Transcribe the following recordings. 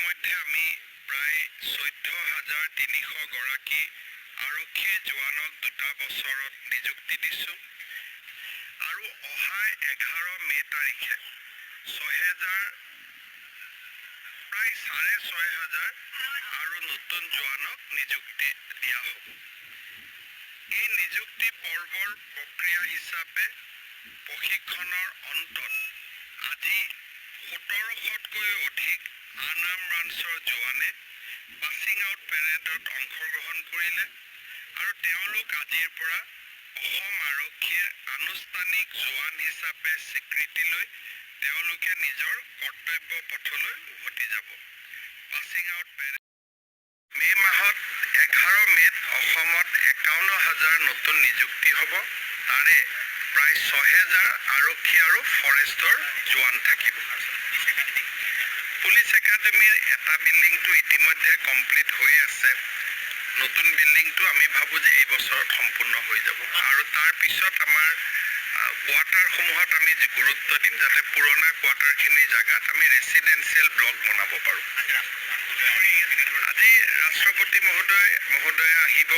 ইতিমধ্যে আমি প্ৰায় 14,300 গৰাকী আৰক্ষীৰ জোৱানক 2টা বছৰত নিযুক্তি দিছোঁ আৰু অহা 11 মে' তাৰিখে 6,000, প্ৰায় 6,500 আৰু নতুন জোৱানক নিযুক্তি দিয়া হ'ব। এই নিযুক্তি পৰ্বৰ প্ৰক্ৰিয়া হিচাপে প্ৰশিক্ষণৰ অন্তত আজি 17শতকৈও অধিক আনআৰ্ম ব্ৰাঞ্চৰ জোৱানে পাছিং আউট পেৰেডত অংশগ্ৰহণ কৰিলে আৰু তেওঁলোক আজিৰ পৰা অসম আৰক্ষীৰ আনুষ্ঠানিক জোৱান হিচাপে স্বীকৃতি লৈ তেওঁলোকে নিজৰ কৰ্তব্য পথলৈ উভতি যাব। পাছিং আউট পেৰেড মে' মাহত, 11 মে'ত অসমত 51 হাজাৰ নতুন নিযুক্তি হ'ব। তাৰে প্ৰায় 6,000 আৰক্ষী আৰু ফৰেষ্টৰ জোৱান থাকিব। পুলিচ একাডেমীৰ এটা বিল্ডিংটো ইতিমধ্যে কমপ্লিট হৈ আছে। নতুন বিল্ডিংটো আমি ভাবোঁ যে এই বছৰত সম্পূৰ্ণ হৈ যাব আৰু তাৰ পিছত আমাৰ কোৱাৰ্টাৰসমূহত আমি গুৰুত্ব দিম, যাতে পুৰণা কোৱাৰ্টাৰখিনিৰ জেগাত আমি ৰেচিডেঞ্চিয়েল ব্লক বনাব পাৰোঁ। আজি ৰাষ্ট্ৰপতি মহোদয়ে আহিব।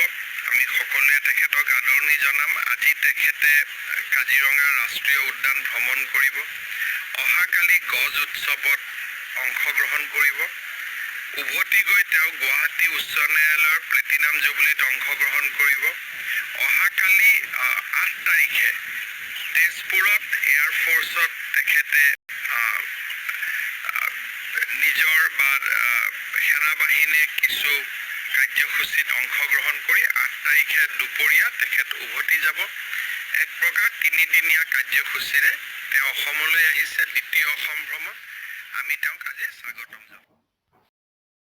আমি সকলোৱে তেখেতক আদৰণি জনাম। আজি তেখেতে কাজিৰঙা ৰাষ্ট্ৰীয় উদ্যান ভ্ৰমণ কৰিব। অহাকালি গজ উৎসৱত অংশগ্ৰহণ কৰিব। উভতি গৈ তেওঁ গুৱাহাটী উচ্চ ন্যায়ালয়ৰ প্লেটিনাম জুবুলিত অংশগ্ৰহণ কৰিব। অহাকালি 8 তাৰিখে তেজপুৰত এয়াৰফ'ৰ্চত তেখেতে আহ, আহ, নিজৰ বা সেনাবাহিনীৰ কিছু কাৰ্যসূচীত অংশগ্ৰহণ কৰি 8 তাৰিখে দুপৰীয়া তেখেত উভতি যাব। এক প্ৰকাৰ তিনিদিনীয়া কাৰ্যসূচীৰে তেওঁ অসমলৈ আহিছে। দ্বিতীয় অসম ভ্ৰমণ। আমি তেওঁক আজি স্বাগতম জনাম।